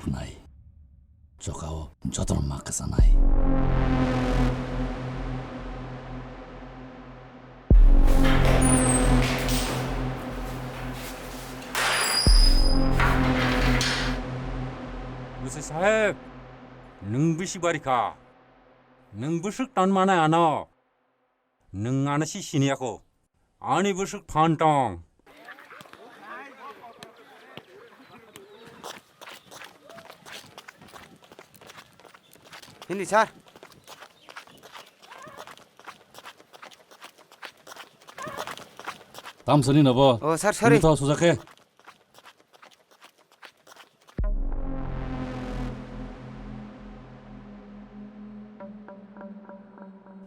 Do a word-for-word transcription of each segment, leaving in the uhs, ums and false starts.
nai. Chokao jotono ma kwchanai. Bwsai saheb, nwng bisi bari kha. Nwng bwswk tan manai ano. Nwng ano si siniya kho. Ani bwswk phan tong. Hindi, sir. Tam sani na bo? Oh, sir, sorry. Hindi tho, sujak khe.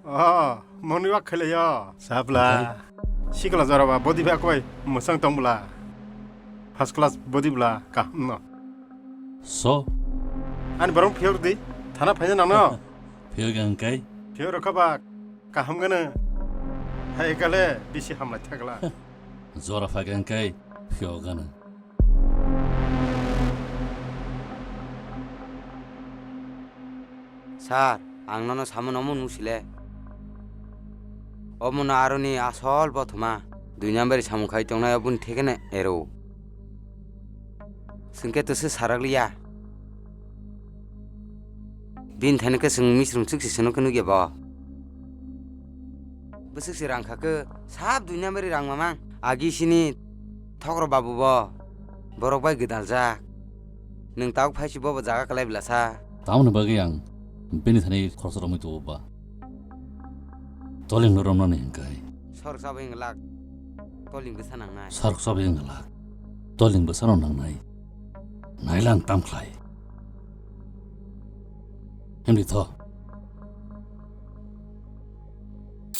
Oh, moni wak khailayo. Sabla. Sikla joraba body ba koi musang tongbla. First class body bla kaham no. So? Ani borong phiyor di. Thana phaina nangno. Phiyor gang kai? Phiyor kha ba kaham gana. Hai kale bisi hamlai thakla. Jora phai gang kai phiyor gana. Sir, ang nono samung omo nusile. Omono aroni asol bothoma. Dui number samung khai tongnai oboni thekene ero. Sengke to se sarakliya. Bini thaino khe chwng misrung chwk se seno khe nukya bo. Bwswk se rang kha khe sab dui number rang mamang. Agi sini Thokro babu bo borok bai gwdaljak. Nwng tabuk phai si bobo jaga kwlai bwlasa. Tamoni bagwi ang bini thani khoroksa romwi tubu ba? Toling no romnani hwnkhe. Sorok chabai wng glak. Toling bwsa nangnai. Sorok chabai wng glak. Toling bwsano nangnai. Nailang tam khlai. Himdi tho.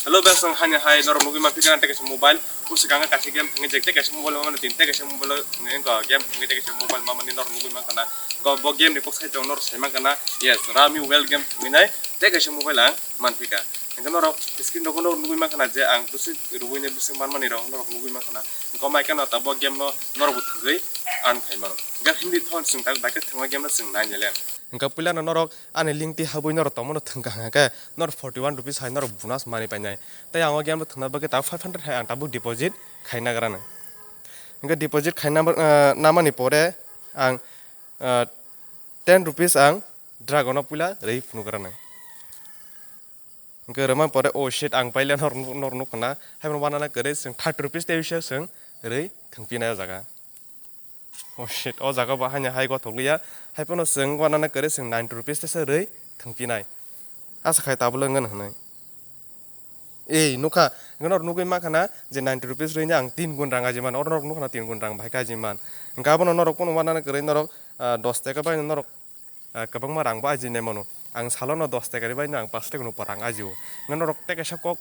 Hello, bes, ang hani hai norok nugwi maphi kana teke mobile. Usi kanga kaisa game thangwi jek teke mobile mamani tin teke mobile ngeng game thangwi teke mobile mamani norok nugwi mankana. Go bo game ni kok sai tong norok sai mankana. Yes, Rami well game thangwi nai teke mobile ang manphika. Engke norok screen rogo norok nugwi mankana je ang bwswk rwui ne bwswk manmani rok norok nugwi mankana. Engko mai kano ta bo game no norok bo thangwi earn khai mano. Ga hindi thon sing tak bai khe thangma game no sing nai nyeleng. Engka puila no norok ani link ti habwi norok tongmano thwngkha hwnkhe norok forty one rupees hai norok bonus manwi painai. Tei ang o game no thwngna bagwi tabuk five hundred hai ang tabuk deposit khaina grano. Engka deposit khaina, ah, namani pore ang, ah, ten rupees ang dragon o puila rwi phunuk grano. Engka rwma pore, oh shit, ang paila nor, nor nuk khna. Hai phano wanana kwrwi chwng thirty rupees tei uaisa chwng rwi thwngpinai o jaga. Oh shit, o jaga bo haino hai gothok liya. Hai phano chwng wanana kwrwi chwng ninety rupees teisa rwi thwngpinai. Asa khai tabuk wngkha hwnwi. Ei, nukha, hwnkhe norok nugwi mankha na je ninety rupees rwino ang tin gun rang aji man, oro norok nukha na tin gun rang bahai khe aji man. Hwnkhe abono norok phano wanana kwrwi norok, ah, dos taka bai norok, ah, kwbangma rang bo aji nai mano. Ang salo no dos taka rwbaino ang pash taka no rang aji o. Hwnkhe norok tei kaisa kok,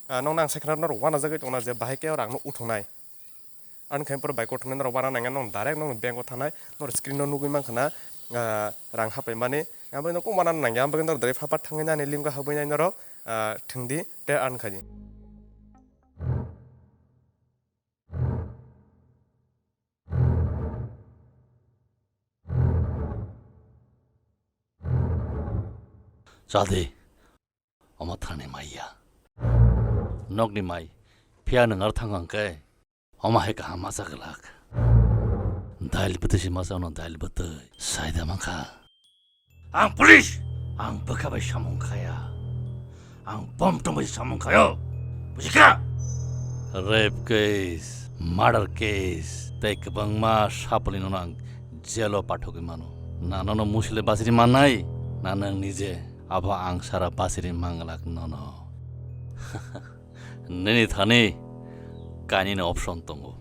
ah, nokno ang sai khna norok wanajagwi tongna je bahai khe o rang no uthungnai. Ani khe pura bai kothoknai norok wana nangya nong direct nong bank o thanai norok screen no nugwi mankha na, ah, rang hapai mani. Aboni kok wana nangya, aboni norok direct phapat thangwi nani link o habwi nai norok, ah, thwngdi tei earn khaidi. Chadi. Omo thani maiya. Nokni mai, phiya nwng ar thango hwnkhe, omo hai kaham masa glak. Dail bwtwi se masa ono dail bwtwi. Saida mankha. Ang police, ang bwkha bai samung khaya. Ang bom tongwi samung khayo. Bujikha? Rape case, murder case, tei kwbangma sapli nono ang jail o pathogwi mano. Na nono musile basiri mannai, na nwng nije abo ang sara basiri manglak nono. Nini thani kainwini option tongo.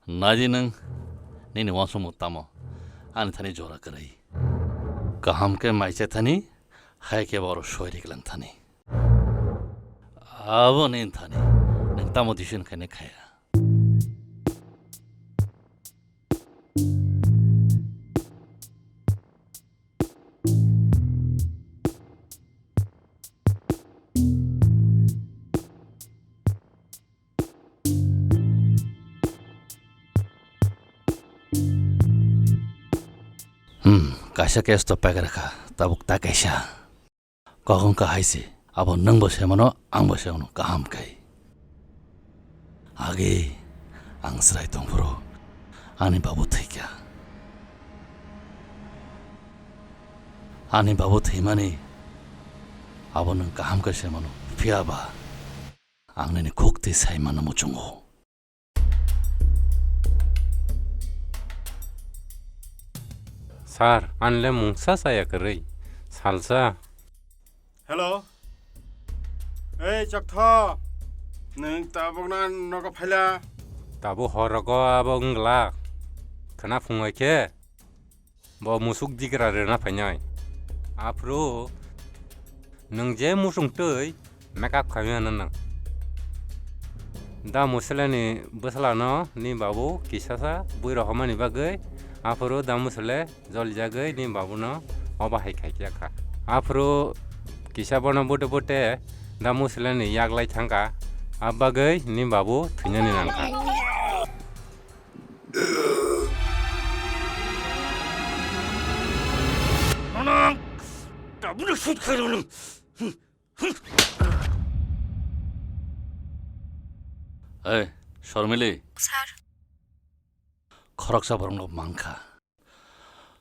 Naidi nwng nini uansukmung tamo ani thani jora kwrwi. Kaham khe mai cha thani, hai khe oro soi riklang thani. Abo nini thani, nwng tamo decision khainai khaya. Hmm, kaisa case to paikar kha, tabuk ta kaisa. Kok wngkha hai se, abo nwngbo se mano, angbo se mano, kaham khe. Age ang chwrai tongphuru ani babu thwikha. Ani babu thwimani abo nwng kaham khe se mano, phiya ba ang nini khuktwi sai mano muchungo. Sir, anle mungsa saya kwrwi. Salsa. Hello. Ei, Choktho. Nwng tabukna nogo phaila? Tabuk hor rogo abo wngla. Khwna phungai khe. Bo musuk digra rwna phainai. Aphuru nwng je musung twi makeup khaimano nwng. Da Musleni bwsalano ni babu kisasa bui rohormani bagwi aphuru da Musle jolijagwi ni babuno obo hai khai kha. Aphuru kisa bono bute bute da Musleni yaglai thangkha, a bagwi ni babu thwinani nangkha. Manang, tabukno shoot khairokno. Ei, Shormili. Sir. Khoroksa borokno mankha.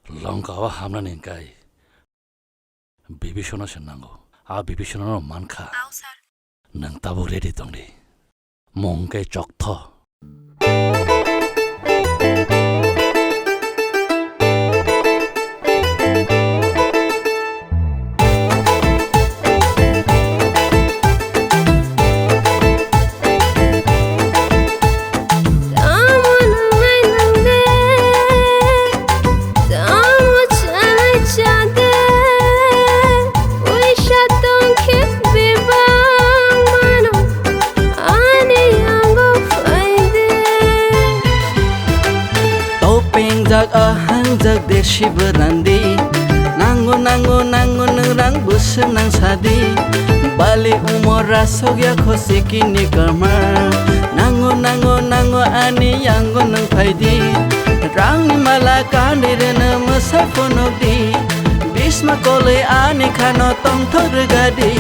Longkao hamnani hwnkhe Bibhishono se nango. A Bibhishono mankha. Ao, sir. Nwng tabuk ready tongdi. Mung khe Choktho. Ani yango phaidi. Topeng jak ahangjak desi berandi. Nango, nango, nango, nwng rang bwswk nang sadi. Bali umor rasok ya khosi kini kama. Nango, nango, nango, ani yango nwng phaidi. Rangni mala kandi rwno mwsai phunukdi. Bisma kolwi ani khano tongthok rwgadi.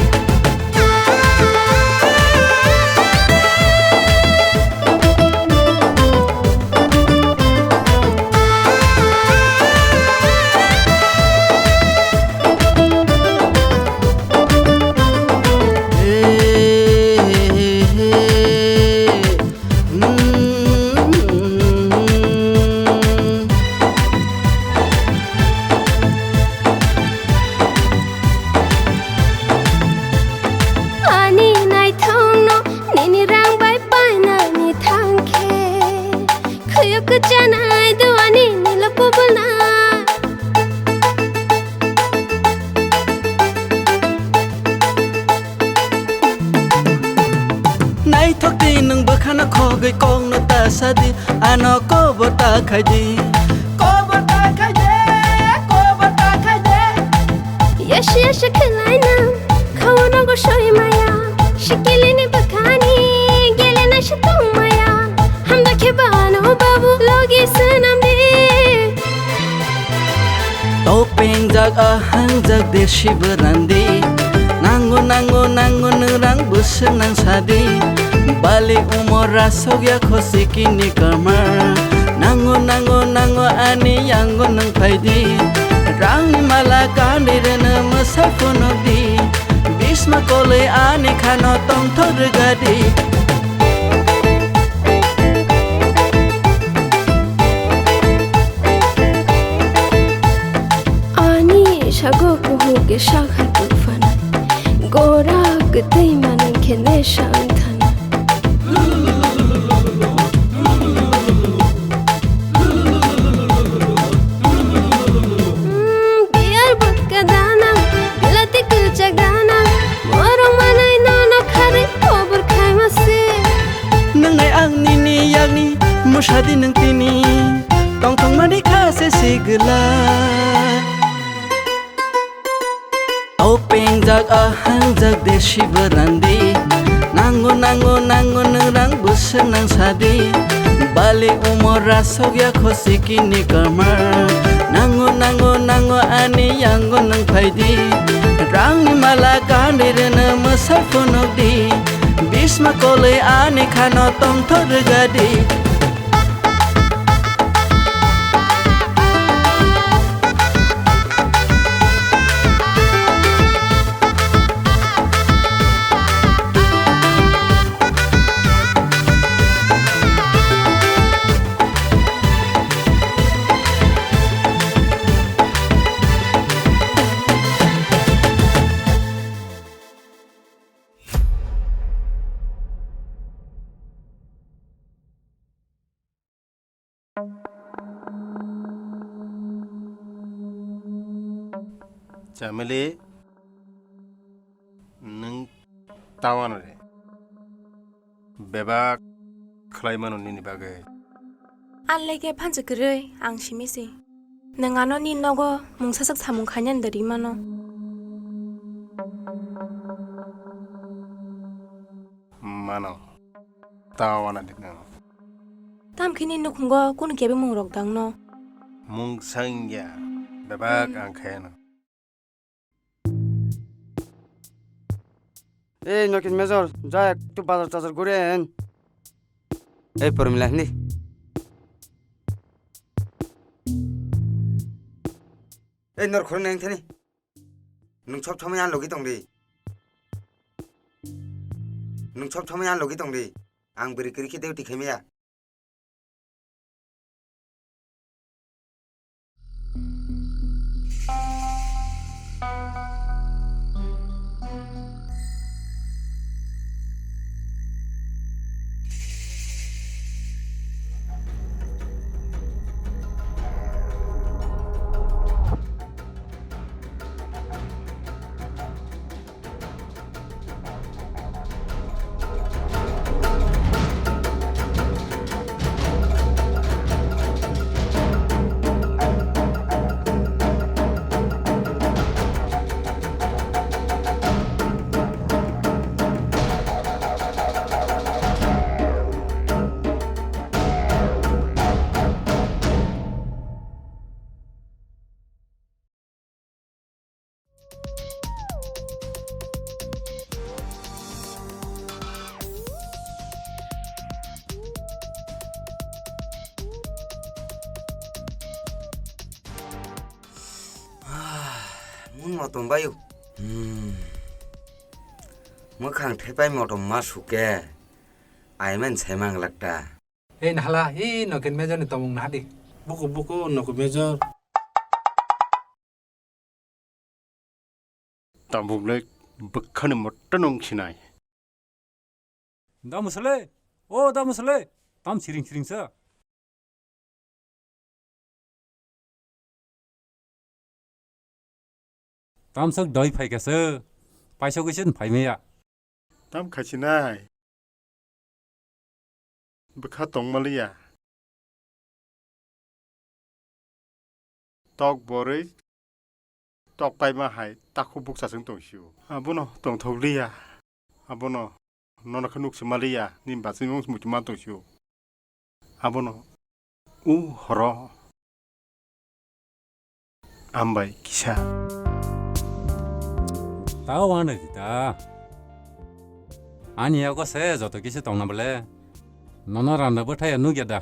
Ani naithokno nini rang bai painani thangkhe, khuyuk kwchanai duani nilo kubulna. Naithok di nwng bwkhano khogwi kokno ta sadi, ano kobor ta khaidi. Kobor ta khaidi, kobor ta khaidi. Yasi yasi khwlaina, khauna go soi maya. Sikilini bwkhani, gelena se tong maya. Hamda khe bano babu, logi swnam di. Topeng jak ahangjak desi berandi. Nango, nango, nango, nwng rang bwswk nang sadi. Bali umor rasok ya khosi kini kama. Nango, nango, nango, ani yango nwng phaidi. Rangni mala kandi rwno mwsai phunukdi. Bisma kolwi ani khano tongthok rwgadi. Ani sago kuhuk khe sakha tufan, gora kwtwi manwng khe nesha wng thana. Mm, beer vodka dana, bilati kwchak dana, borok manwi nono kharwi kobor khaima se. Nwngnai ang nini yakni, mwsadi nwng tini, tongthokmani kha se sigwla. Topeng jak ahangjak desi berandi. Nango, nango, nango, nwng rang bwswk nang sadi. Bali umor rasok ya khosi kini kama. Nango, nango, Ani yango nwng phaidi, rangni mala kandi rwno mwsai phunukdi, bisma kolwi ani khano tongthok rwgadi. Chamili, nwng tawano de bebak khlai mano nini bagwi. Ang leke phansa kwrwi, ang simi se. Nwng ano ni nogo mungsa sak samung khainani da ri mano. Mano. Tawana di nwng. Tamkhe ni nukhungo kunu kebengmung rok dangno? Mungsa wngya, bebak ang khayano. Ei, Nokin Major, ja ektu bazar tazar guri en. Ei, Pormila, hindi. Ei, nor khoroknwi wngthani. Nwng sob somoi ang logi tongdi. Nwng sob somoi ang logi tongdi. Ang bwrwi kwrwi khe duty khaimaya. Mun motom bayu. Hmm. Mwkhang thepai motom ma suke. Aiman saimang lakta. Ei nahala, ei Nokin Major ni tomung nahadi. Buku, buku, Nokin Major. Tabuk le bwkhani motta nung sinai. Da musale, o da musale, tam siring siring sa. Tamsok doi phaikha se, paisok isen phaimaya. Tam khaisinai. Bwkha tongmaliya. Tok borwi tok paima hai takhuk bukcha chwng tongsio. Abono tongthokliya. Abono nono khe nuk se maliya, nini bachwi mung muitu ma tongsio. Abono u horo ambai kisa. Ta wana di ta. Ani yago se joto kisa tongna bole. Nono randa bwthaya nukya da.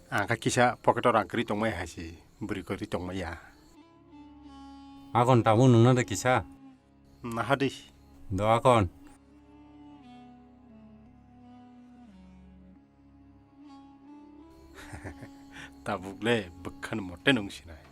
Ang kha kisa pocket o rang kwrwi tongmai hai se, bwrwi kwrwi tongmaya. Agon tabuk nungna da kisa. Nahadi. Do akon. Tabuk le bwkhan mote nung sinai.